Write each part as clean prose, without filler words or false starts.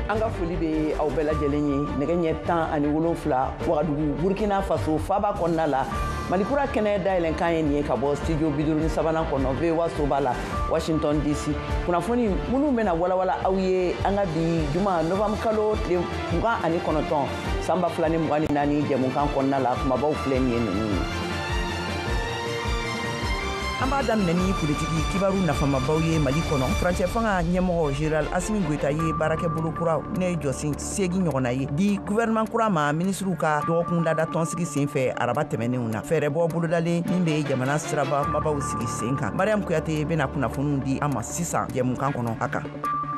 An ka foli bɛ aw bɛɛ lajɛlen ye. Nɛgɛ ɲɛ 17, Wagadugu, Burkina Faso faaba kɔnɔna la, Malikura kɛnɛ dayɛlɛnkan ye nin ye ka bɔ studio 53nan kɔnɔ, VOA soba la, Washington DC. Kunnafoni minnu bɛna walawala aw ye an ka bi juma novembre kalo tile 29 san 2024 jɛmukan kɔnɔna la, kumabaw filɛ nin ye ninnu ye. An b'a daminɛ ni politiki kibaru nafamabaw ye Mali kɔnɔ. Furancɛ fanga ɲɛmɔgɔ Général Asimi Goyita ye baarakɛbolo kura ne jɔsen 8 ɲɔgɔnna ye di gouvernement kura ma, minisiriw ka dɔgɔkun lada tɔnsigi senfɛ araba tɛmɛnenw na. Fɛɛrɛbɔ bolodalen min bɛ jamana siraba kumabaw sigi sen kan, Mariam Kuyate bɛna kunnafoniw di an ma sisan jɛmukan kɔnɔ a kan.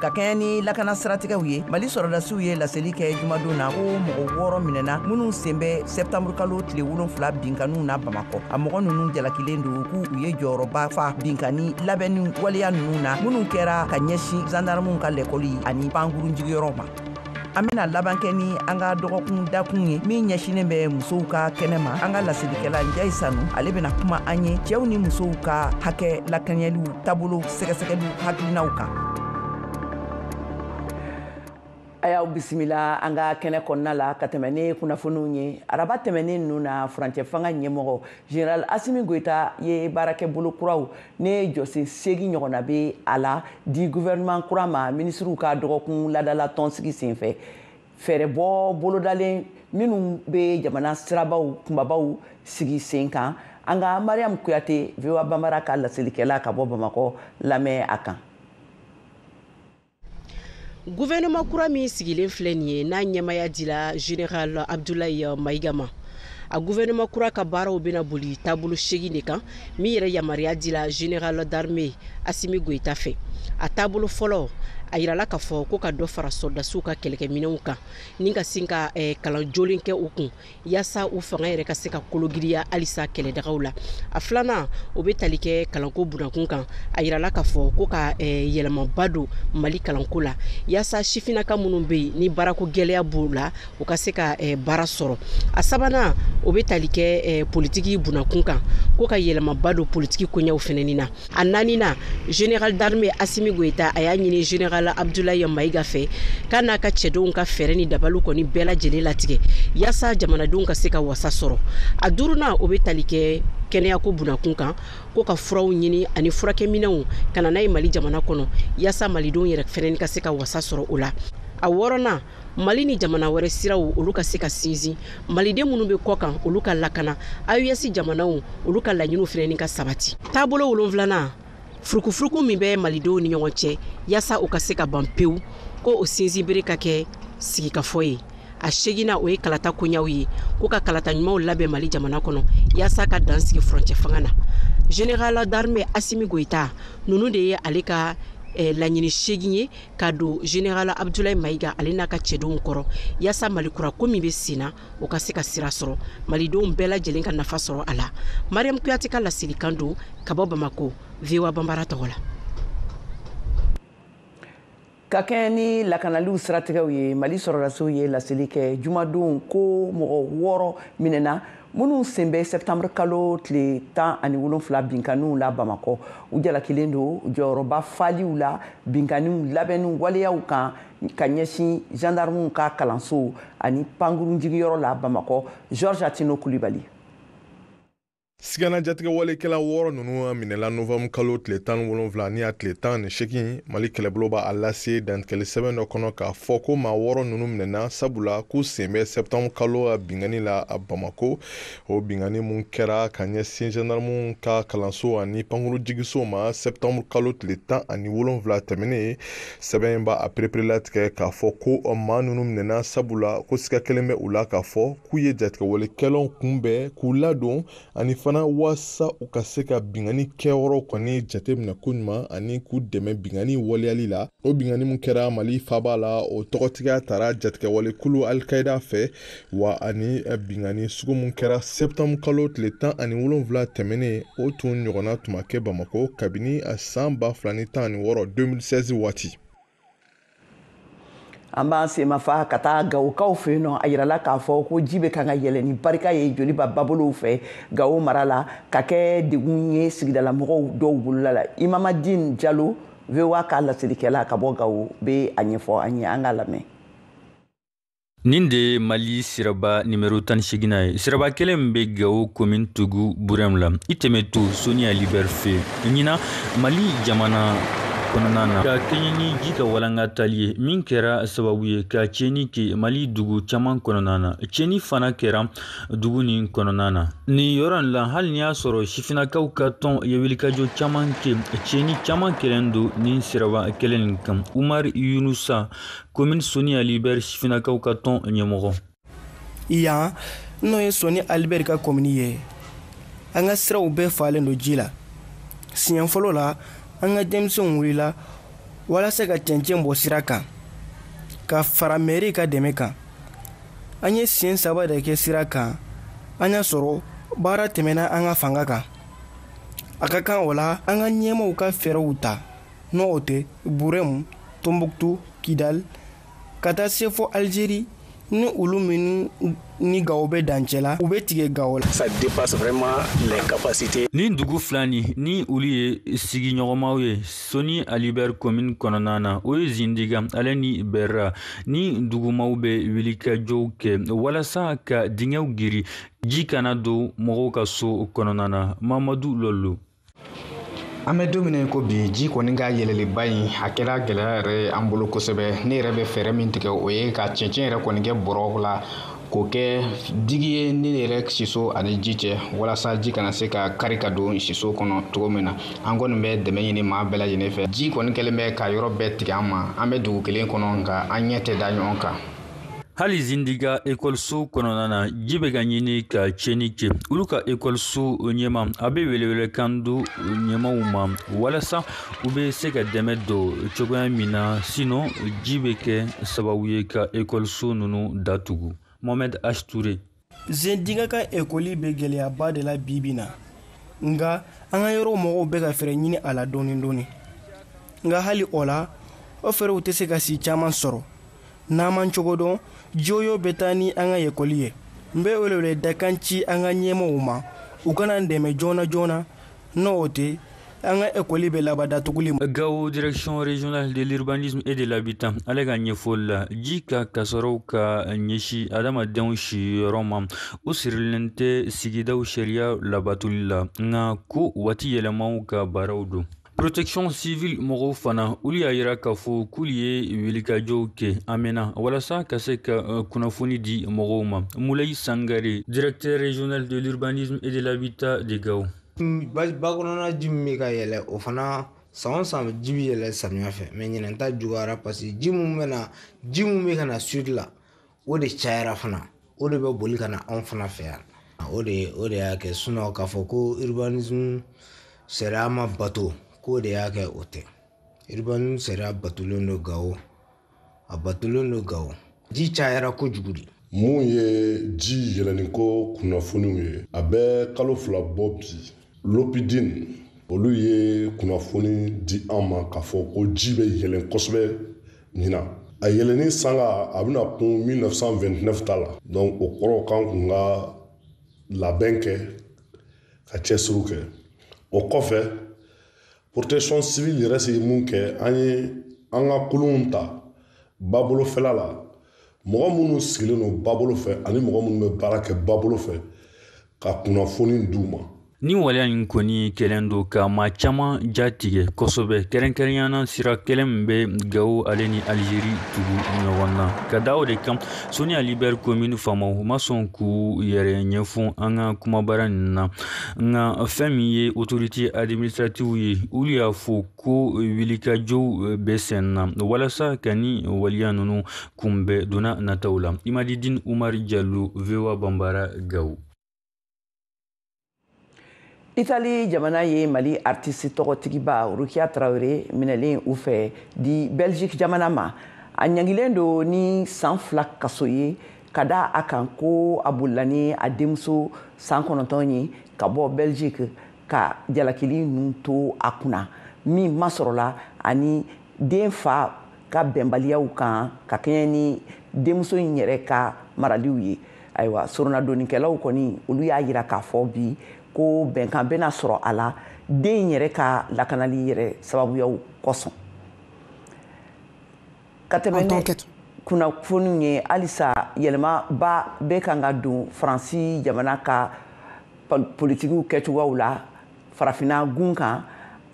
Ka kɛɲɛ ni lakana siratigɛw ye, Mali sɔrɔdasiw ye laseli kɛ jumadon na ko mɔgɔ 6 minɛna minnu sen bɛ sɛptanburu kalo tile 7 binkanniw na Bamakɔ. A mɔgɔ ninnu jalakilen don k'u ye jɔyɔrɔba fa binkanni labɛnni waleya ninnu na minnu kɛra ka ɲɛsin zandarmuw ka lɛkɔli ani pankurun jigiyɔrɔ ma. An bɛna laban kɛ ni an ka dɔgɔkun dakun ye min ɲɛsinnen bɛ musow ka kɛnɛ ma. An ka laselikɛla Njayi Sanu, ale bɛna kuma an ye cɛw ni musow ka hakɛ lakɛɲɛliw taabolo sɛgɛsɛgɛliw hakilinaw kan. A y'aw bisimila an ka kɛnɛ kɔnɔna la ka tɛmɛ ni kunnafoniw ye. Araba tɛmɛnen ninnu na, furancɛ fanga ɲɛmɔgɔ Général Asimi Goyita ye baarakɛbolo kuraw ne jɔsen 8 ɲɔgɔnna bɛ a la di gouvernement kura ma, minisiriw ka dɔgɔkun ladala tɔnsigi senfɛ. Fɛɛrɛbɔ bolodalen minnu bɛ jamana sirabaw kunbabaw sigi sen kan, an ka Mariam Kuyate, VOA Bambara ka laselikɛla ka bɔ Bamakɔ, lamɛn a kan. Gouvernement kura min sigilen filɛ nin ye, n'a ɲɛmaya dila Général Abdoulaye Maïga ma, a gouvernement kura ka baaraw bɛna boli taabolo 8 de kan min yɛrɛ yamaruya dila Général d'armée Asimi Goyita fɛ. A taabolo fɔlɔ, a yirala k'a fɔ ko ka dɔ fara sɔrɔdasiw ka kɛlɛkɛminɛnw kan ni ka sin ka kalan jolen kɛ u kun yaasa u fanga yɛrɛ ka se ka kologiriya halisa kɛlɛdagaw la. A filanan, o bɛ tali kɛ kalanko bunakun kan. A yirala k'a fɔ ko ka yɛlɛmaba don Mali kalanko la yaasa sifinnaka minnu bɛ yen ni baarako gɛlɛya b'u la, u ka se ka baara sɔrɔ. A sabanan, o bɛ tali kɛ politiki bunakun kan, ko ka yɛlɛmaba don politiki koɲɛw fɛnɛni na. A naaninan, Général d'armée Asimi Goyita a y'a ɲini Général Abdoulaye Maïga fɛ k'a n'a ka cɛdenw ka fɛɛrɛ ni dabaliw kɔni bɛɛ lajɛlen latigɛ yaasa jamanadenw ka se ka wasa sɔrɔ. A duurunan, o bɛ tali kɛ kɛnɛyako bunakun kan, ko ka furaw ɲini ani furakɛminɛnw ka na n'a ye Mali jamana kɔnɔ yaasa malidenw yɛrɛ fɛnɛ ka se ka wasa sɔrɔ o la. A wɔɔrɔnan, Mali ni jamana wɛrɛ siraw olu ka se ka sinsin, maliden minnu bɛ kɔ kan olu ka lakana, AES jamanaw olu ka laɲiniw fɛnɛ ka sabati. Taabolo wolonfilanan, furukufuruku min bɛ malidenw ni ɲɔgɔn cɛ yaasa u ka se ka ban pewu, ko o sinsinbere ka kɛ sigikafɔ ye. A seginna, o ye kalata koɲaw ye, ko ka kalata ɲumanw labɛn Mali jamana kɔnɔ yaasa ka dan sigi furancɛ fanga na. Général d'armée Asimi Goyita, ninnu de ye ale ka laɲini 8 ye ka don Général Abdoulaye Maïga ale n'a ka cɛdenw kɔrɔ yaasa Mali kura ko min bɛ sen na, o ka se ka sira sɔrɔ, malidenw bɛɛ lajɛlen ka nafa sɔrɔ a la. Mariam Kuyate ka laselikan don ka bɔ Bamako, VOA Bambara tɔgɔ la. Ka kɛɲɛ ni lakanaliw siratigɛw ye, Mali sɔrɔdasiw ye laseli kɛ jumadon ko mɔgɔ 6 minɛna minnu sen bɛ sɛptanburu kalo tile 17 binkanniw la Bamakɔ. U jalakilen don jɔyɔrɔba faliw la binkanniw labɛnniw waleyaw kan ka ɲɛsin gendarmew ka kalanso ani pankurun jigiyɔrɔ la Bamakɔ. Georges Atino Kulibali. Sigana jatigɛwalekɛla 6 ninnu minɛla novembre kalo tile 17 ni a tile 18. Mali kɛlɛbolo b'a lase dantigɛli sɛbɛn dɔ kɔnɔ k'a fɔ ko maa 6 ninnu minɛna sabula k'u sen bɛ septembre kalo binkanni la a Bamako. O binkanni mun kɛra ka ɲɛsin gendarmew ka kalanso ani pankurun jigiso ma septembre kalo tile 17 tɛmɛnen, sɛbɛn in b'a pereperelatigɛ k'a fɔ ko maa ninnu minɛna sabula ko siga kelen bɛ u la k'a fɔ k'u ye jatigɛwalekɛlaw kunbɛn k'u ladon ani fana waasa u ka se ka binkanni kɛyɔrɔ kɔni jateminɛ koɲuman ani k'u dɛmɛ binkanni waleyali la. O binkanni mun kɛra Mali faaba la, o tɔgɔtigiya tara jatigɛwalekulu Alikaida fɛ wa, ani binkanni sugu mun kɛra septembre kalo tile 17 tɛmɛnen, o tun ɲɔgɔnna tun ma kɛ Bamakɔ kabini san 2016, 2016 waati. An b'an senmafa ka taa Gawokaw fɛ yen nɔ. A yirala k'a fɔ ko ji bɛ kan ka yɛlɛ ni barika ye Joliba babolow fɛ Gawo mara la, ka kɛ degun ye sigidalamɔgɔw dɔw bolola la. Imamadine Jalo, VOA ka laselikɛla ka bɔ Gawo, bɛ a ɲɛfɔ an ye, an k'a lamɛn. Nin de ye Mali siraba nimero 18nan ye. Siraba kelen min bɛ Gawo commune tugu Burɛm la, i tɛmɛ to Soni Ali Ber fɛ ɲinan Mali jamana kɔnɔna na, ka kɛɲɛ ni ji ka walanga tali ye min kɛra sababu ye ka tiɲɛni kɛ Mali dugu caman kɔnɔna na. Tiɲɛni fana kɛra dugu nin kɔnɔna na nin yɔrɔ in la. Hali n'i y'a sɔrɔ sifinnakaw ka tɔn ye wulikajɔ caman kɛ, tiɲɛni caman kɛlen don nin siraba kelen nin kan. Umar Yunusa, commune Soni Ali Ber sifinnakaw ka tɔn ɲɛmɔgɔ. Yan n'o ye Soni Ali Ber ka komini ye, an ka siraw bɛɛ falen don ji la. Siɲɛ fɔlɔ la, an ka denmisɛnw wulila walasa ka cɛncɛn bɔ sira kan ka fara mɛri ka dɛmɛ kan. An ye siɲɛ 3 de kɛ sira kan. An y'a sɔrɔ baara tɛmɛna an ka fanga kan. A ka kan o la an ka ɲɛmaaw ka fɛɛrɛw ta, n'o o tɛ, Burɛmu, Tombouctou, Kidal, ka taa se fo Algérie, ni olu minnu ni Gawo bɛ dancɛ la, u bɛ tigɛ Gawo la. Ça dépasse vraiment les capacités. Nin dugu fila nin, ni olu ye sigiɲɔgɔnmaw ye Soni Ali Ber commune kɔnɔna na, o ye Zindiga ale ni Bɛrra. Ni dugumaw bɛ wulikajɔw kɛ walasa ka dingɛw giri, ji kana don mɔgɔw ka so kɔnɔna na. Mamadu Lɔlo. An bɛ don min na ko bi, ji kɔni ka yɛlɛliba in, a kɛra gɛlɛya yɛrɛ ye an bolo kosɛbɛ. Ne yɛrɛ bɛ fɛɛrɛ min tigɛ, o ye ka cɛncɛn yɛrɛ kɔni kɛ bɔrɔ la k'o kɛ digi ye ne yɛrɛ siso ani ji cɛ, walasa ji kana se ka kari ka don siso kɔnɔ cogo min na. An kɔni bɛ dɛmɛ ɲini maa bɛɛ lajɛlen fɛ. Ji kɔni kɛlen bɛ ka yɔrɔ bɛɛ tigɛ an ma. An bɛ dugu kelen kɔnɔ, nka an ɲɛ tɛ da ɲɔgɔn kan. Hali Zindiga ekɔliso kɔnɔna na, ji bɛ ka ɲini ka tiɲɛni kɛ. Olu ka ekɔliso ɲɛma, a bɛ welewelekan don ɲɛmaw ma walasa u bɛ se ka dɛmɛ don cogoya min na, sinon ji bɛ kɛ sababu ye ka ekɔliso ninnu datugu. Mohamed H Touré. Zindiga ka ekɔli bɛ gɛlɛyaba de la bi bi na, nka an ka yɔrɔ mɔgɔw bɛ ka fɛɛrɛ ɲini a la dɔɔni dɔɔni. Nka hali o la, o fɛɛrɛw tɛ se ka si caman sɔrɔ. N'an man cogo dɔn, joyo bɛ taa ni an ka ekɔli ye. N bɛ weleweledakan ci an ka ɲɛmaaw ma, u kana an dɛmɛ joona joona, n'o tɛ, an ka ekɔli bɛ laban datuguli ma. Gao, direction régionale de l'urbanisme et de l'habitat, ale ka ɲɛfɔli la, ji ka kasɔrɔw ka ɲɛsin adamadenw siyɔrɔ ma, o sirilen tɛ sigidaw sariya labatoli la, nka ko waati yɛlɛmaw ka baaraw don. Protection civile mɔgɔw fana, olu y'a yira k'a fɔ k'olu ye wulikajɔw kɛ a mɛnna walasa ka se ka kunnafoni di mɔgɔw ma. Moulay Sangare, directeur régional de l'urbanisme et de l'habitat de Gao. Ba kɔnɔna ji min bɛ ka yɛlɛ, o fana, san o san ji bɛ yɛlɛ samiya fɛ, mɛ ɲinɛn ta juguyara, parce que ji mun bɛ na, ji mun bɛ ka na sud la, o de cayara fana, o de bɛ boli ka na anw fana fɛ yan. O de y'a kɛ. Sinon, k'a fɔ ko urbanisme sariya ma bato, k'o de y'a kɛ, o tɛ. Urbanisme sariya batolen don Gawo, a batolen don Gawo. Ji cayara kojugu de. Mun ye ji yɛlɛniko kunnafoniw ye, a bɛ kalo 2 bɔ bi, Lopidine olu ye kunnafoni di an ma k'a fɔ ko ji bɛ yɛlɛn kosɛbɛ ɲinan. A yɛlɛnni sanga, a bɛna kun 1929 ta la. Donc o kɔrɔ k'an kun ka labɛn kɛ, ka cɛsiriw kɛ. O kɔfɛ, protection civile yɛrɛ se mun kɛ, an ye an ka kulunw ta babolofɛla la, mɔgɔ minnu sigilen don babolo fɛ ani mɔgɔ minnu bɛ baara kɛ babolo fɛ, ka kunnafoni d'u ma. Ni waleya in kɔni kɛlen don ka maa caman ja tigɛ kosɛbɛ, kɛrɛnkɛrɛnnenya na sira kelen min bɛ Gawo ale ni Alizeri tugu ɲɔgɔn na. Ka da o de kan, Soni Ali Ber commune faamaw ma sɔn k'u yɛrɛ ɲɛfɔ an ka kumabara nin na. Nka fɛn min ye autorité administrative ye, olu y'a fɔ ko wulikajɔw bɛ sen na walasa ka ni waleya ninnu kunbɛn donna nataw la. Imadidine Umar Jalo, VOA Bambara, Gawo. Itali jamana ye Mali artiste tɔgɔtigiba Rukiya Tarawele minɛlen u fɛ di Belgique jamana ma. A ɲangilen don ni san 2 kaso ye, ka da a kan ko a bolila ni a denmuso san 9 ye ka bɔ Belgique, ka jalakili ninnu to a kunna min masɔrɔla ani den fa ka bɛnbaliyaw kan, ka kɛɲɛ ni denmuso in yɛrɛ ka maraliw ye. Ayiwa, soronadonnikɛlaw kɔni, olu y'a yira k'a fɔ bi ko bɛnkan bɛna sɔrɔ a la, den yɛrɛ ka lakanali yɛrɛ sababuyaw kosɔn. Ka tɛmɛ ni Kunnafoniw ye, halisa yɛlɛmaba bɛ kan ka don Faransi jamana ka politikiw kɛcogoyaw la Farafinna gun kan.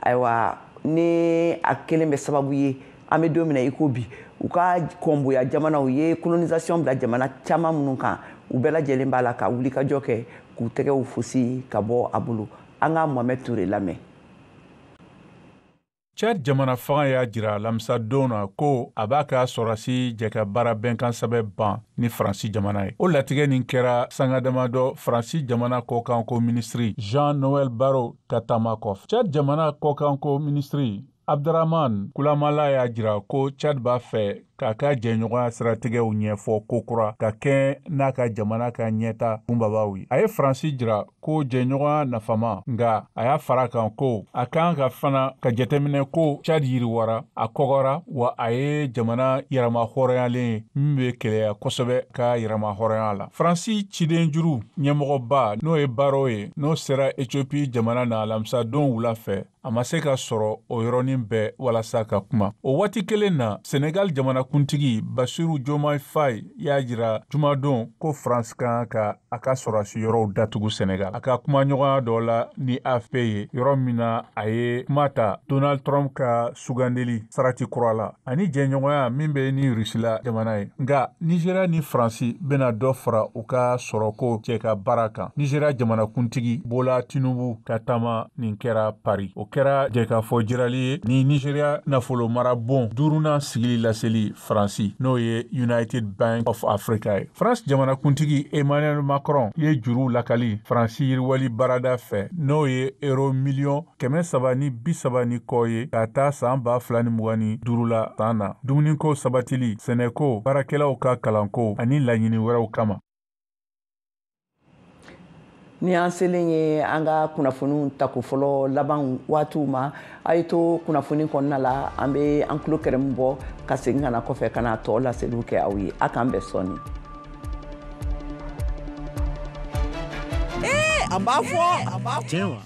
Ayiwa, ni a kelen bɛ sababu ye, an bɛ don min na i ko bi, u ka kɔnboya jamanaw ye colonisation bila jamana caman minnu kan, u bɛɛ lajɛlen b'a la ka wulikajɔ kɛ k'u tɛgɛw fosi ka bɔ a bolo. An ka Mohamed Toure lamɛn. Tchad jamana fanga y'a jira alamisa don na ko a b'a ka sɔrɔsi jɛ ka baara bɛnkan sɛbɛn ban ni Faransi jamana ye. O latigɛ nin kɛra sanga damadɔ Faransi jamana kɔkanko minisiri Jean-Noël Barrot ka taama kɔfɛ. Tchad jamana kɔkanko minisiri Abdurahman Kulamala y'a jira ko Tchad b'a fɛ k'a ka jɛɲɔgɔnya siratigɛw ɲɛfɔ kokura ka kɛ n'a ka jamana ka ɲɛta kunbabaw ye. A ye Faransi jira ko jɛɲɔgɔnya nafama, nka a y'a fara kan ko a kan ka fana ka jateminɛ ko Tchad yiriwara, a kɔgɔra, wa a ye jamana yɛrɛma hɔrɔnyalen ye min bɛ keleya kosɛbɛ ka yɛrɛma hɔrɔnya la. Faransi cidenjuru ɲɛmɔgɔba, n'o ye Barrot ye, n'o sera Ethiopie jamana na alamisa don wula fɛ, a ma se ka sɔrɔ o yɔrɔnin bɛɛ walasa ka kuma. O waati kelen na, Senegal jamana kuntigi Basiru Diomaye Faye y'a jira jumadon ko France kan ka a ka sɔrɔsi yɔrɔw datugu Senegal. A ka kumaɲɔgɔnya dɔ la ni AFP ye, yɔrɔ min na a ye kuma ta Donald Trump ka sugandeli sarati kura la ani jɛɲɔgɔnya min bɛ ni Rusila jamana ye. Nka Nigeria ni Faransi bɛna dɔ fara u ka sɔrɔko cɛ ka baara kan. Nigeria jamanakuntigi Bola Tinubu ka taama nin kɛra Paris. O kɛra jɛkafɔ jirali ye ni Nigeria nafolo marabon duurunan sigili laseli Faransi, n'o ye United Bank of Africa ye. France jamanakuntigi Emmanuel Macron ye juru lakali Faransi yiriwali baarada fɛ, n'o ye euro miliyɔn 330 ni kɔ ye ka taa san 2025 la san na, dumuniko sabatili, sɛnɛko, baarakɛlaw ka kalanko ani laɲini wɛrɛw kama. Ni an selen ye an ka kunnafoniw tako fɔlɔ laban waatiw ma, a ye to kunnafoni kɔnɔna la, an bɛ an tulo kɛrɛmu bɔ ka segin ka na kɔfɛ ka na tɔ laseliw kɛ aw ye. A k'an bɛn sɔɔni. A b'a fɔ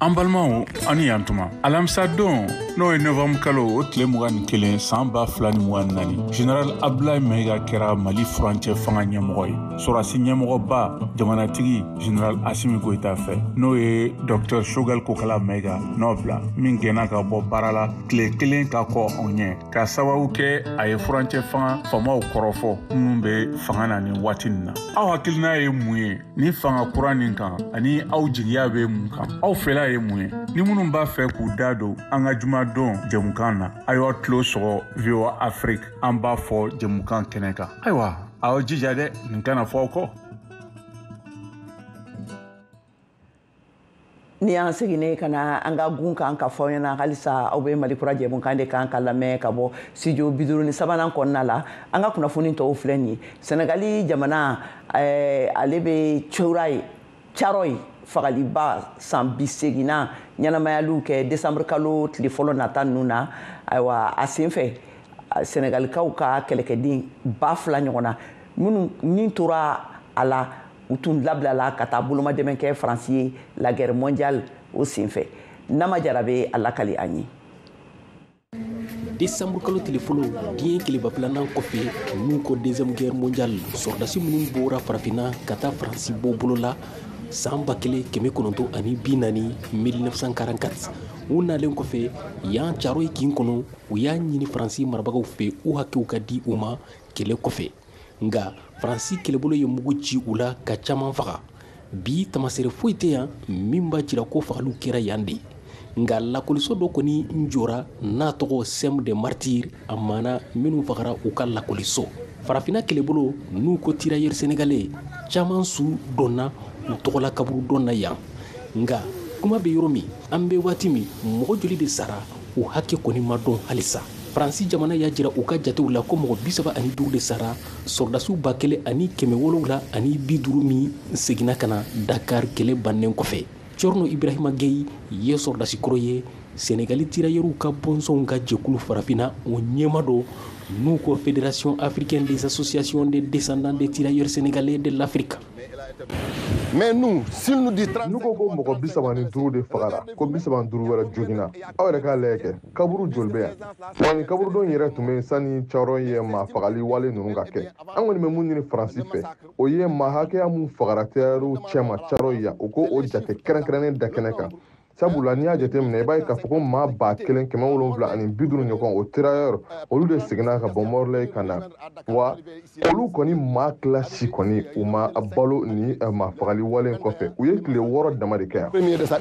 an balimaw, an ni yan tuma. Alamisa don, n'o ye novembre kalo o tile 21 san 2024, Général Abdoulaye Maïga kɛra Mali furancɛ fanga ɲɛmɔgɔ ye, sɔrɔsi ɲɛmɔgɔba jamanatigi Général Assimi Goïta fɛ, n'o ye Dr Choguel Kokala Maïga nɔ bila, min gɛnna ka bɔ baara la tile kelen ka kɔ anw ɲɛ, k'a sababu kɛ a ye furancɛ fanga faamaw kɔrɔfɔ minnu bɛ fanga na nin waati nin na. Aw hakilina ye mun ye ni fanga kura nin kan, ani aw jigiya bɛ mun kan? Aw fɛla ye mun ye? Ni minnu b'a fɛ k'u da don an ka jumadon jɛmukan na, a y'aw tulo sɔgɔ VOA Afrique, an b'a fɔ jɛmukan kɛnɛ kan. Ayiwa, aw jija dɛ, nin kana fɔ aw kɔ. Ni an seginnen ka na an ka gun kan ka fɔ aw ɲɛna, halisa aw bɛ Mali kura jɛmukan de kan ka lamɛn ka bɔ studio 53nan kɔnɔna la. An ka kunnafoni tɔw filɛ nin ye. Senegali jamana, ale bɛ Thiaroye fagaliba san 80nan ɲɛnamayaliw kɛ décembre kalo tile fɔlɔ nata ninnu na. Ayiwa, a senfɛ Senegalikaw ka kɛlɛkɛden 2000 ɲɔgɔn na minnu ni tora a la, u tun labilala ka taa bolomadɛmɛ kɛ Faransi ye la guerre mondiale o senfɛ. Nama Jara bɛ a lakali an ye. Décembre kalo tile fɔlɔ, diɲɛ keleba filanan kɔfɛ, n'u ko deuxième guerre mondiale, sɔrɔdasi minnu bɔra Farafinna ka taa Faransi bɔ bolo la san 1940, 1944, u nalen kɔfɛ yan Thiaroye kin kɔnɔ, u y'a ɲini Faransi marabagaw fɛ u hakɛw ka di u ma kɛlɛ kɔfɛ. Nka Faransi kɛlɛbolo ye mugu ci u la ka caman faga. Bi tamasere foyi tɛ yan min b'a jira ko fagaliw kɛra yan de. Nka lakɔliso dɔ kɔni jɔra n'a tɔgɔ CEM des Martyrs, a maana minnu fagara u ka lakɔliso. Farafinna kɛlɛbolo, n'u ko tirailleurs sénégalais, caman su dɔnna u tɔgɔla kaburu dɔn na yan. Nka kuma bɛ yɔrɔ min, an bɛ waati min, mɔgɔ joli de sara, u hakɛ kɔni ma dɔn halisa. Faransi jamana y'a jira u ka jatew la ko mɔgɔ 35 de sara, sɔrɔdasiw 1750 min seginna ka na Dakar kɛlɛ bannen kɔfɛ. Thierno Ibrahima Gueye ye sɔrɔdasi kɔrɔ ye, Senegali tirailleurs ka bɔnsɔnw ka jɛkulu Farafinna o ɲɛma don, n'u ko Fédération africaine des associations des descendants des tirailleurs sénégalais de l'Afrique. Mais nous, s'il nous dit 35. N'u ko ko mɔgɔ 35 de fagara, ko 35 wɛrɛ joginna, aw yɛrɛ k'a lajɛ kɛ, kaburu joli bɛ yan? Wa nin kaburudon yɛrɛ tun bɛ yen sani Thiaroye ye maa fagali wale ninnu ka kɛ. An kɔni bɛ mun ɲini Faransi fɛ, o ye maa hakɛya mun fagara tirailleurs cɛma Thiaroye yan, u ko o jate kɛrɛnkɛrɛnnen da kɛnɛ kan. Sabula n'i y'a jateminɛ, i b'a ye k'a fɔ ko maa 1750 ɲɔgɔn o tirailleurs, olu de seginna ka bɔ Morlaix ka na. Wa olu kɔni maa tila si kɔni u ma balo ni maa fagali wale kɔfɛ. U ye tile 6 dama de kɛ yan.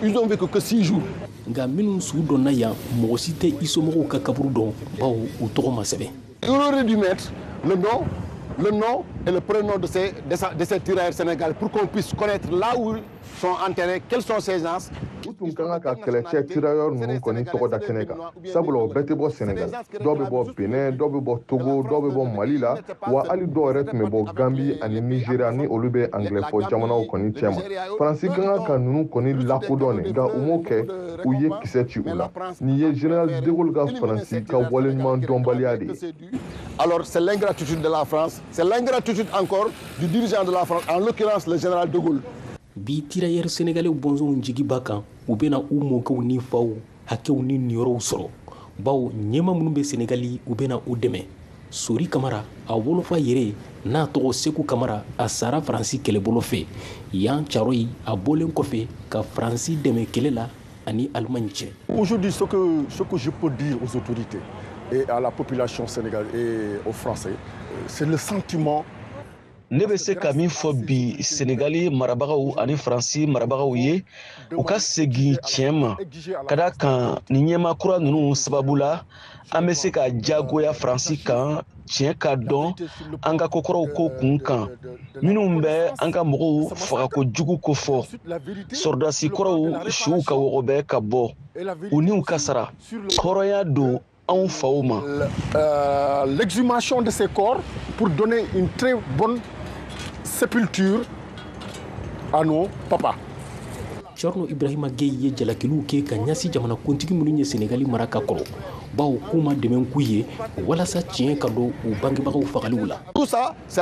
Ils ont vécu que 6 jours. Nka minnu su dɔnna yan, mɔgɔ si tɛ i somɔgɔw ka kaburu dɔn, bawo u tɔgɔ ma sɛbɛn. Il aurait dû mettre le nom et le prénom de ces tirailleurs sénégalais pour qu'on puisse connaître là où ils sont enterrés, quels sont ces gens. U tun ka kan ka kɛlɛcɛ tirailleurs ninnu kɔni tɔgɔ da kɛnɛ kan, sabula o bɛɛ tɛ bɔ Sénégal, dɔw bɛ bɔ Benin, dɔw bɛ bɔ Togo, dɔw bɛ bɔ Mali la, wa hali dɔw yɛrɛ tun bɛ bɔ Gambie ani Nigéria ni olu bɛ anglais fɔ jamanaw kɔni cɛma. Faransi ka kan ka ninnu kɔni lakodɔn de, nka u m'o kɛ, u ye kisɛ ci u la. Nin ye général de Gaulle ka Faransi ka waleɲuman dɔnbaliya de ye. Alors c'est l'ingratitude de la France, c'est l'ingratitude encore du dirigeant de la France, en l'occurrence le général de Gaulle. Bi tirailleurs sénégalais bɔnsɔnw jigi b'a kan, u bɛna u mɔkɛw ni faw hakɛw ni niyɔrɔw sɔrɔ, bawo ɲɛma minnu bɛ Senegali, u bɛna u dɛmɛ. Sori Kamara, a wolofa yɛrɛ n'a tɔgɔ Seku Kamara, a sara Faransi kɛlɛbolo fɛ yan Thiaroye, a bɔlen kɔfɛ ka Faransi dɛmɛ kɛlɛ la ani Allemagne cɛ. Aujourd'hui, ce que je peux dire aux autorités et à la population sénégalaise et aux Français, c'est le sentiment. Ne bɛ se ka min fɔ bi Senegali marabagaw ani Faransi marabagaw ye, u ka segin tiɲɛ ma, ka da kan ni ɲɛmaa kura ninnu sababu la, an bɛ se ka jagoya Faransi kan tiɲɛ ka dɔn an ka kokɔrɔw ko kun kan, minnu bɛ an ka mɔgɔw fagako jugu ko fɔ, sɔrɔdasi kɔrɔw suw ka wɔgɔbɛ ka bɔ, u niw ka sara, hɔrɔnya don anw faw ma. L'exhumation de ces corps pour donner une très bonne sépulture à nos papas. Thierno Ibrahima Gueye ye jalakiliw kɛ ka ɲɛsin jamanakuntigi minnu ye Senegali mara ka kɔrɔ, bawo k'u ma dɛmɛ k'u ye walasa tiɲɛ ka don u bangebagaw fagaliw la.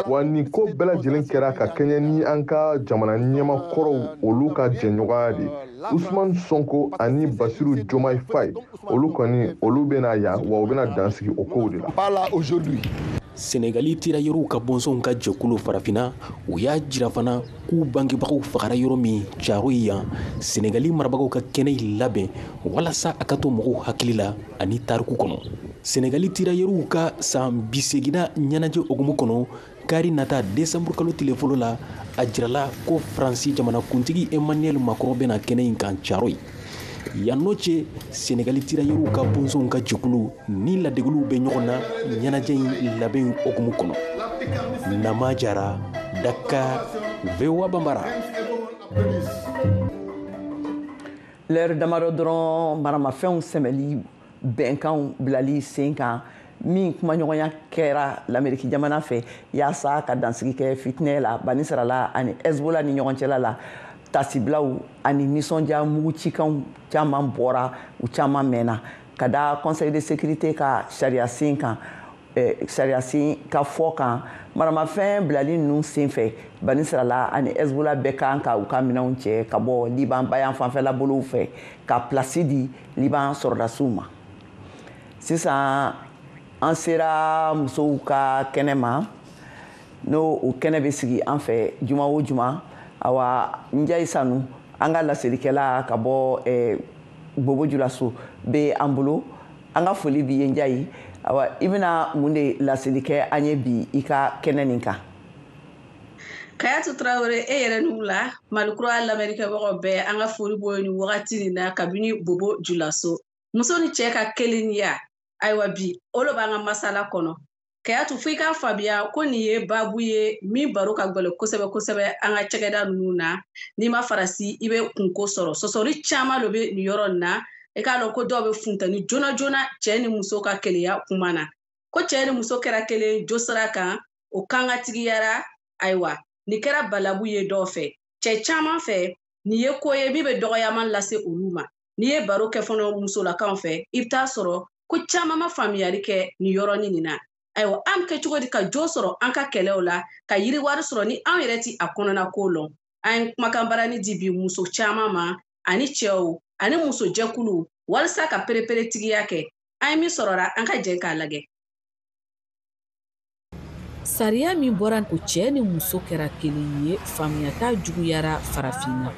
Wa nin ko bɛɛ lajɛlen kɛra ka kɛɲɛ ni an ka jamana ɲɛmakɔrɔw olu ka jɛɲɔgɔnya de ye. Ousmane Sonko ani Bassirou Diomaye Faye, olu kɔni olu bɛna yan, wa u bɛna dan sigi o kow de la. Senegali tirailleurs ka bɔnsɔnw ka jɛkulu farafinna, u y'a jira fana k'u bangebagaw fagara yɔrɔ min Thiaroye yan, Senegali marabagaw ka kɛnɛ labɛn walasa a ka to mɔgɔw hakili la ani tariku kɔnɔ. Senegali tirailleurs ka san 80 ɲɛnajɛ hukumu kɔnɔ, kari nata décembre kalo tile fɔlɔ la, a jirala ko Faransi jamanakuntigi Emmanuel Macron bɛna kɛnɛ in kan Thiaroye. Yan n'o cɛ, Senegali tirailleurs ka bɔnsɔnw ka jɛkulu ni ladegeliw bɛ ɲɔgɔn na ɲɛnajɛ in labɛn hukumu kɔnɔ. Nama Jara, Dakar, VOA Bambara. Lɛri damadɔ dɔrɔn maramafɛnw sɛmɛli bɛnkanw bilali sen kan min kumaɲɔgɔnya kɛra l'Amérique jamana fɛ yaasa ka dansigi kɛ fitinɛ la Banisirala ani Hezbollah ni ɲɔgɔn cɛla la. Tasibilaw ani nisɔndiya mugucikanw caman bɔra, u caman mɛnna ka da Conseil de sécurité ka sariya sen kan, sariya sen ka fɔ kan maramafɛn bilali ninnu sen fɛ Banisirala ani Hezbollah bɛɛ kan ka u ka minɛnw cɛ ka bɔ Liban bayan fanfɛla bolow fɛ ka place di Liban sɔrɔdasiw ma. Sisan an sera musow ka kɛnɛ ma, n'o o kɛnɛ bɛ sigi an fɛ juma o juma. Awa Ndiaye Sanu, an ka laselikɛla ka bɔ Bobo Julaso bɛ an bolo. An ka foli b'i ye Ndiaye. Awa i bɛna mun de laseli kɛ an ye bi i ka kɛnɛ nin kan? Kayatu Traoré, e yɛrɛ n'u la Malikura lamɛnnikɛbagaw bɛɛ, an ka foli b'o ye nin wagati nin na kabini Bobo Julaso. Muso ni cɛ ka kelenya, ayiwa bi o de b'an ka masala kɔnɔ. Kayatu, fo i k'a faamuya ko nin ye baabu ye min baro ka gɛlɛn kosɛbɛ kosɛbɛ an ka cakɛda ninnu na. N'i ma farasi, i bɛ kunko sɔrɔ. Sɔsɔli caman de bɛ nin yɔrɔ nin na. I k'a dɔn ko dɔw bɛ funteni joona joona cɛ ni muso ka keleya kuma na. Ko cɛ ni muso kɛra kelen jo sira kan, o kan ka tigiyara. Ayiwa nin kɛra balabu ye dɔw fɛ, cɛ caman fɛ. Nin ye ko ye min bɛ dɔgɔyaman lase olu ma. N'i ye baro kɛ fana musolakaw fɛ, i bɛ taa sɔrɔ ko caman ma faamuyali kɛ nin yɔrɔnin nin na. Ayiwa an kɛ cogo di ka jo sɔrɔ an ka kɛlɛw la, ka yiriwari sɔrɔ ni anw yɛrɛ ti a kɔnɔna ko lɔn? An ye kumakan barani di bi muso caman ma ani cɛw ani musojɛkulu walasa ka pereperetigiya kɛ. An ye min sɔrɔra, an ka jɛ k'a lajɛ. Sariya min bɔra ko cɛɛ ni muso kɛra kelen ye, faamuyata juguyara Farafinna.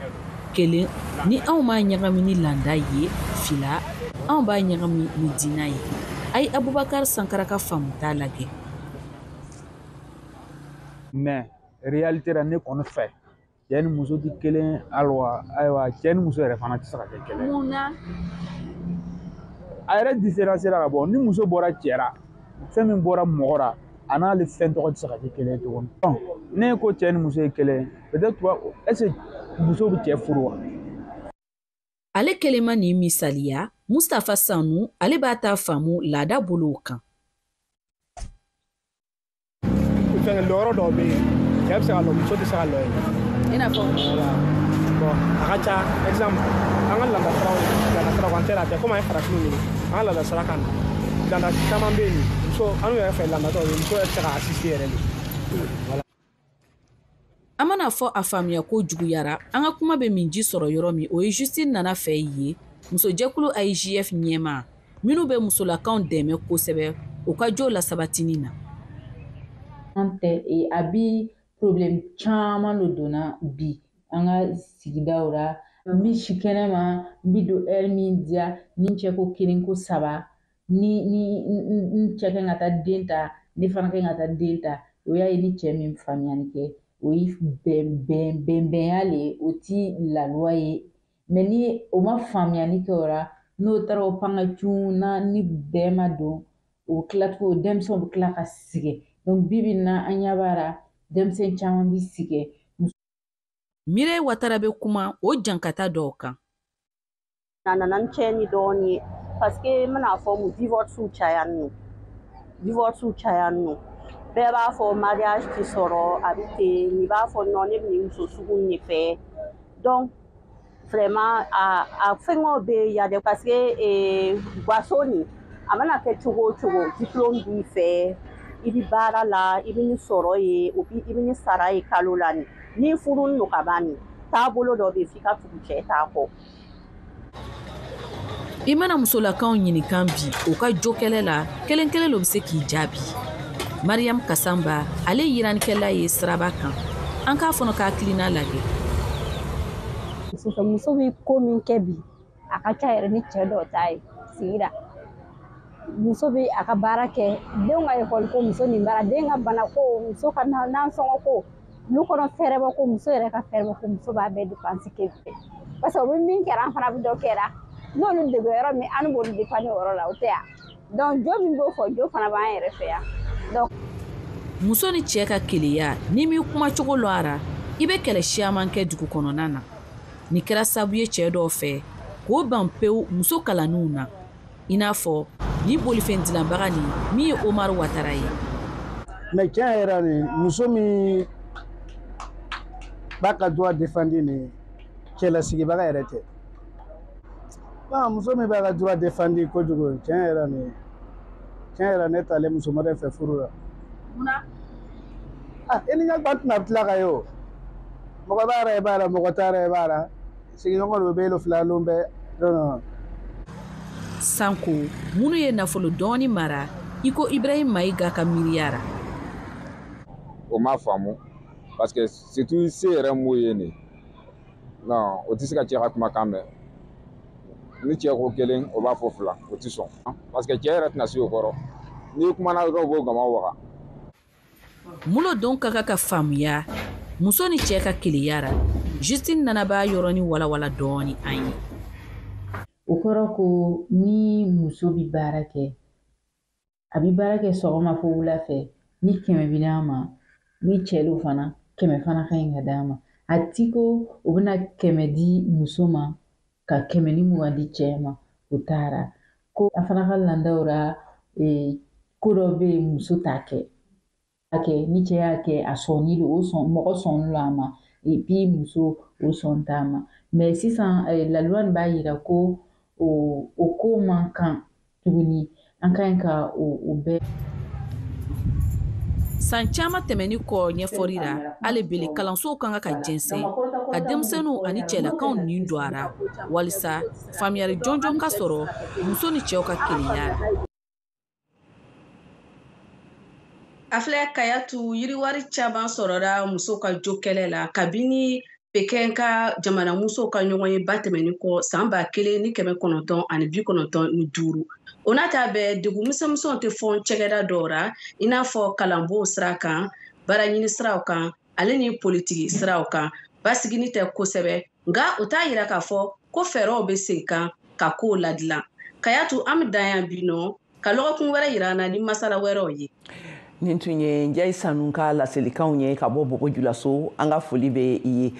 Kelen, ni anw m'a ɲagami ni landa ye. Fila, anw b'a ɲagami ni diina ye. A ye Abubakar Sankara ka faamuta lajɛ. Mais réalité la, ne kɔni fɛ, cɛ ni muso tɛ kelen. Ayiwa, cɛ ni muso yɛrɛ fana tɛ se ka kɛ kelen. Mun na? A yɛrɛ différence la ka bɔ ni muso bɔra cɛ la, fɛn min bɔra mɔgɔ la, a n'ale fɛn tɔgɔ tɛ se ka kɛ kelen ye tuguni. Ne ko cɛ ni muso ye kelen ye, peut-être toi, est-ce que muso bɛ cɛ furu wa? Ale kelen ma nin misaliya. Mustafa Sanu, ale b'a ta faamu laada bolow kan. Fɛngɛ lɔyɔrɔ dɔw bɛ yen, cɛ bɛ se ka lɔ, muso tɛ se ka lɔ yen. I n'a fɔ? Bon, a ka ca. Exemple, an ka laada siraw, laada siraw kan tɛ la tɛ komi an ye farafinw ye, an ka laada sira kan, laada caman bɛ yen, muso, an yɛrɛ fɛ, laada dɔw bɛ yen, muso yɛrɛ tɛ se ka assister yɛrɛ de. Voilà. An mana fɔ a faamuya ko juguyara, an ka kuma bɛ min ji sɔrɔ yɔrɔ min, o ye Justine Nana fɛ ye, musojɛkulu AIJF ɲɛmaa minnu bɛ musolakaw dɛmɛ kosɛbɛ u ka jo lasabatini na. An tɛ, a bi problème caman de donna bi an ka sigidaw la. N bi si kɛnɛ ma, n bi don heure min diya ni n cɛ ko kelen ko saba, ni n cɛ kan ka taa den ta, ne fana kan ka taa den ta. O y'a ye, ni cɛ min faamuyali kɛ, o ye bɛn bɛn bɛnbɛnya le ye, o ti la loi ye. Mais ni o ma faamuyali kɛ o la, n'o taara o pan ka cun na, ni bɛn ma don, o tila tugun, denmisɛnw bɛ tila ka sigi. Donc bi bi in na, an ɲɛ b'a la, denmisɛn caman bi sigi. Mireille Watara bɛ kuma o jankata dɔw kan. A nana ni tiɲɛni dɔɔni ye, parce que n bɛna fɔ mun, divorce caya nɔ, divorce caya nɔ. Bɛɛ b'a fɔ mariage ti sɔrɔ, a bɛ ten, nin b'a fɔ non, ne bɛ nin muso sugu in de fɛ. Donc vraiment, a fɛngɛw bɛ yan dɛ, parce que gaso nin, a mana kɛ cogo o cogo, diplôme b'i fɛ, i bɛ baara la, i bɛ ni sɔrɔ ye, o i bɛ ni sara ye kalo la. Nin ni furu don ka ban, nin taabolo dɔ bɛ yen f'i ka tugu cɛ t'a kɔ. I mana musolakaw ɲininkan bi o ka jo kɛlɛ la, kelen kelen lo bɛ se k'i jaabi. Mariam Kasanba, ale yiranikɛla ye siraba kan, an k'a fɔnɔ ka hakilina lajɛ. Muso bɛ ko min kɛ bi, a ka ca yɛrɛ ni cɛ dɔ ta ye sigida. Muso bɛ a ka baara kɛ, denw ka ekɔli ko, muso nin baara, den ka bana ko, muso ka nansɔngɔ ko, lu kɔnɔ fɛɛrɛbɔ ko, muso yɛrɛ ka fɛɛrɛbɔ ko, muso b'a bɛɛ dépense kɛ. Parce que o bɛ min kɛra, an fana bɛ dɔ kɛra n'olu dege yɔrɔ min, an b'olu dépanner o yɔrɔ la, o tɛ yan. Donc jo min b'o fɔ, jo fana b'an yɛrɛ fɛ yan. Donc muso ni cɛ ka keleya, ni m'i kuma cogo lɔ a ra, i bɛ kɛlɛ siyaman kɛ dugu kɔnɔna na. Nin kɛra sababu ye cɛ dɔw fɛ k'o ban pewu muso kalanniw na, i n'a fɔ ni bolifɛn dilanbaga nin min ye Omar Watara ye. Mais tiɲɛ yɛrɛ, ni muso min b'a ka droit défendu, ni cɛlasigibaga yɛrɛ tɛ. Bon, muso min b'a ka droit défendu kojugu, tiɲɛ yɛrɛ ni tiɲɛ yɛrɛ, ne t'ale muso wɛrɛ fɛ furu la. Munna? Ah, i ni ɲɛ tɛna tila ka ye o. Mɔgɔ b'a la, i b'a la, mɔgɔ t'a la, i b'a la. Sigiɲɔgɔn dɔ bɛ yen, fila lon bɛɛ. Non, non. Sanko minnu ye nafolo dɔɔni mara i ko Ibrahim Mayiga ka miiriya ra. O ma faamu, parce que surtout se yɛrɛ m'o ye nin, non, o tɛ se ka cɛ ka kumakan mɛn. Ni cɛ ko kelen, o b'a fɔ fila, o tɛ sɔn, parce que cɛ yɛrɛ tɛna se o kɔrɔ. N'i kumana dɔrɔn, u b'o gama waga. Mulo ka kan ka faamuya muso ni cɛ ka keleya ra. Justine Nana b'a yɔrɔnin walawala dɔɔni an ye. O kɔrɔ ko ni muso bi baara kɛ, a bi baara kɛ sɔgɔma fo wula fɛ, ni 100 bi d'a ma, ni cɛ lo fana, 100 fana ka ɲi ka d'a ma. A ti ko o bɛna 100 di muso ma ka 120 di cɛ ma, o taara ko a fana ka landaw la. Ko dɔ bɛ yen, muso t'a kɛ, a kɛ ni cɛ y'a kɛ, a sɔnni don, o sɔn mɔgɔ sɔnni don a ma, et puis muso o sɔn t'a ma. Mais sisan, la loi nin b'a yira ko o ko man kan tuguni, an ka ɲi ka o bɛɛ. San caman tɛmɛni kɔ ɲɛfɔli la, hali bele kalansow kan ka jɛnsɛn ka denmisɛnninw ani cɛlakaw nin don a ra walisa faamuyali jɔnjɔn ka sɔrɔ muso ni cɛw ka kelenya la. A filɛ Kayatu, yiriwari caman sɔrɔla musow ka jo kɛlɛ la kabini Pekin ka jamana musow ka ɲɔgɔn ye ba tɛmɛni kɔ san 1995. O n'a ta bɛɛ, degun misɛnmisɛnw tɛ fɔ cɛgɛda dɔw ra, i n'a fɔ kalanbon sira kan, baaraɲini siraw kan, ale ni politiki siraw kan. Basigini tɛ kosɛbɛ, nka o t'a yira k'a fɔ ko fɛɛrɛw bɛ sen kan ka kow ladilan. Kayatu, an bɛ dan yan bi nɔ ka lɔgɔkun wɛrɛ yira an na ni masala wɛrɛw ye. Nin tun ye Njayi Sanu ka laselikanw ye ka bɔ Bobo Julaso. An ka foli bɛ i ye.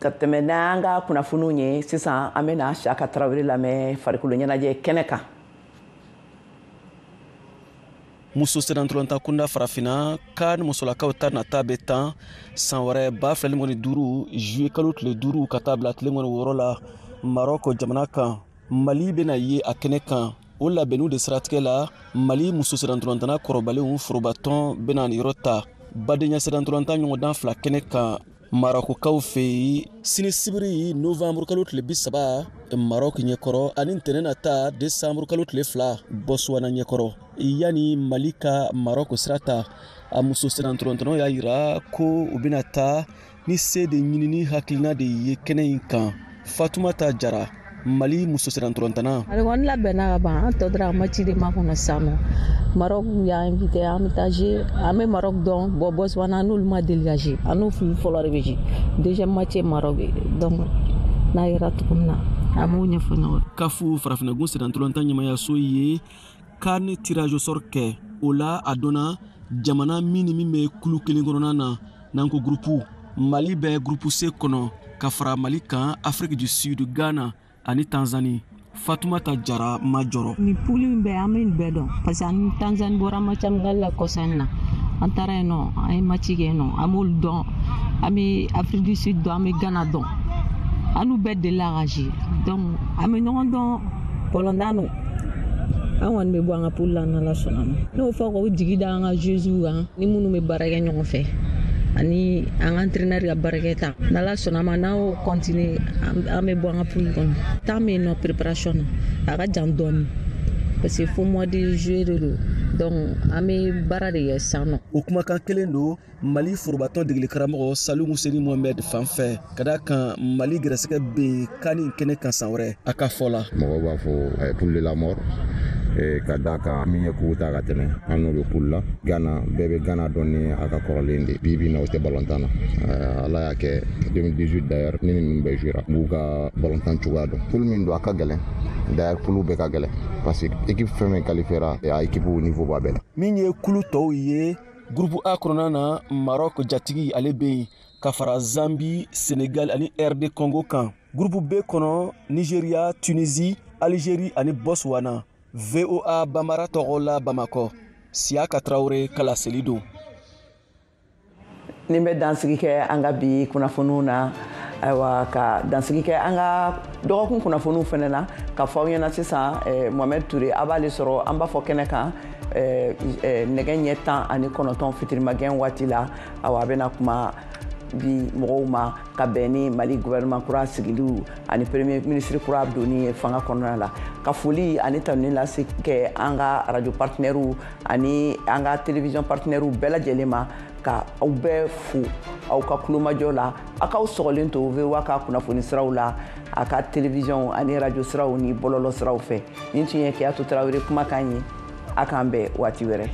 Ka tɛmɛ n'an ka kunnafoniw ye sisan, an bɛna Siyaka Tarawele lamɛn farikolo ɲɛnajɛ kɛnɛ kan. Muso sennantolatan kunda farafinna ka ni musolakaw ta nata bɛ tan san wɛrɛ 2025 juillet kalo tile 5 ka taa bila tile 26 la Maroc jamana kan. Mali bɛna ye a kɛnɛ kan. O labɛnniw de siratigɛ la, Mali muso sennantolatanna kɔrɔbalenw forobatɔn bɛna nin yɔrɔ ta badenya sennantolatan ɲɔgɔndan 2 kɛnɛ kan Marokokaw fɛ yen sini sibiri novembre kalo tile 30 Maroc ɲɛkɔrɔ, ani ntɛnɛn nata décembre kalo tile 2 Botswana ɲɛkɔrɔ. Yanni Mali ka Maroc sira ta, a muso sennantolatannaw y'a yira ko u bɛna taa ni se de ɲinini hakilina de ye kɛnɛ in kan. Fatumata Jara, Mali muso sennantolatanna. Ale kɔni labɛnna ka ban, an tɔ dɔrɔn a match de makɔnɔ sisan nɔ. Maroc y'a invité, an bɛ taa jouer, an bɛ Maroc dɔn. Bon, Botswana n'olu ma deli ka jouer, an n'u fili fɔlɔ de bɛ jouer. Deuxième match ye Maroc ye, donc n'a yera cogo min na an b'o ɲɛfɔ ɲɔgɔn ye. CAF farafinnagun sennantolatan ɲɛmayaso ye CAN tirage au sort kɛ. O la a dɔnna jamana min ni min bɛ kulu kelen kɔnɔna na, n'an ko groupe. Mali bɛ groupe C kɔnɔ ka fara Mali kan, Afrique du Sud, Ghana ani Tanzanie. Fatumata Jara ma jɔrɔ. Ni poule in bɛɛ, an bɛ nin bɛɛ dɔn parce que an ni Tanzanie bɔra match amical la kɔsa in na. An taara yen nɔ, an ye match kɛ yen nɔ, an b'olu dɔn, an bɛ Afrique du Sud dɔn, an bɛ Ghana dɔn, an n'u bɛɛ delila ka jouer, donc an bɛ ɲɔgɔn dɔn bɔlɔndan don. An kɔni bɛ bɔ an ka poule la n'Ala sɔnna ma. N'o fɔ k'o jigi da an ka joueurs kan ni minnu bɛ baara kɛ ɲɔgɔn fɛ ani an ka entraîneur ka baarakɛta, n'Ala sɔnna ma, n'an y'o continuer, an bɛ bɔ an ka poule kɔnɔ. Temps bɛ yen nɔ préparation na, a ka jan dɔɔni parce que fo mois de juillet de don, donc an bɛ baara de kɛ sisan nɔ. O kumakan kelen don Mali forobatɔn degeli karamɔgɔ Salu Museni Mohamed fan fɛ, ka d'a kan Mali gɛrɛsɛgɛ bɛ CAN kɛnɛ kan san wɛrɛ. A ka fɔ la, mɔgɔw b'a fɔ poule de la mort, ka d'a kan min ye k'u ta ka tɛmɛ an n'o bɛ poule la. Ghana, bɛɛ bɛ Ghana dɔn ni a ka kɔrɔlen de bi bi in na, o tɛ balontan na. Ala y'a kɛ 2018 d'ailleurs ni ninnu bɛɛ jouera, n b'u ka balontan cogoya dɔn. Poule min don, a ka gɛlɛn d'ailleurs, poule bɛɛ ka gɛlɛn parce que équipe fɛn fɛn qualifiera, a équipe niveau b'a bɛɛ la. Min ye kulu tɔw ye, groupe A kɔnɔna na, Maroc jatigi ale bɛ yen ka fara Zambie, Sénégal ani RD Congo kan. Groupe B kɔnɔ, Nigeria, Tunisie, Algérie ani Botswana. VOA Bambara tɔgɔ la Bamakɔ, Siyaka Tarawele ka laseli don. Nin bɛ dansigi kɛ an ka bi kunnafoniw na. Ayiwa, ka dansigi kɛ an ka dɔgɔkun kunnafoniw fana na, ka fɔ aw ɲɛna sisan, Mohamed Touré, a b'ale sɔrɔ an b'a fɔ kɛnɛ kan nɛgɛ ɲɛ 19 fitirimagɛn waati la. Awa, a bɛna kuma bi mɔgɔw ma ka bɛn ni Mali gouvernement kura sigiliw ani premier ministre kura donni ye fanga kɔnɔna la. Ka foli ani tanuni lase kɛ an ka radio partenaires ani an ka télévision partenaires bɛɛ lajɛlen ma, ka aw bɛɛ fo aw ka kulomajɔ la. A k'aw sɔgɔlen to VOA ka kunnafoni siraw la, a ka télévision ani radio siraw ni bɔlɔlɔ siraw fɛ. Nin tun ye Keyatu Tarawele kumakan ye. A k'an bɛn waati wɛrɛ.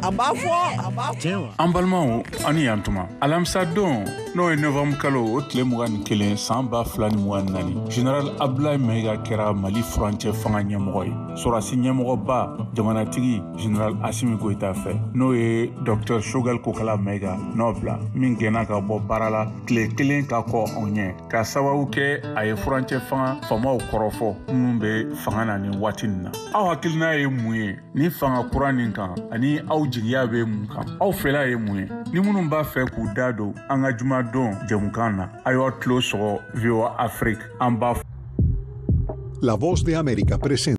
A b'a fɔ, a b'a fɔ. An balimaw, an ni yan tuma. Alamisa don, n'o ye novembre kalo o tile 21 san 2024, général Abdoulaye Maïga kɛra Mali furancɛ fanga ɲɛmɔgɔ ye, sɔrɔdasi ɲɛmɔgɔba jamanatigi général Assimi Goïta fɛ, n'o ye docteur Choguel Kokala Maïga nɔ bila, min gɛnna ka bɔ baara la tile kelen ka kɔ anw ɲɛ, ka sababu kɛ a ye furancɛ fanga faamaw kɔrɔfɔ minnu bɛ fanga na nin waati nin na. Aw hakilina ye mun ye nin fanga kura nin kan, ani aw jigiya bɛ mun kan? kɔnɔ. Aw fɛla ye mun ye? Ni minnu b'a fɛ k'u da don an ka jumadon jɛmukan na, a y'aw tulo sɔgɔ VOA Afrique, an b'a La Voz de América presenta.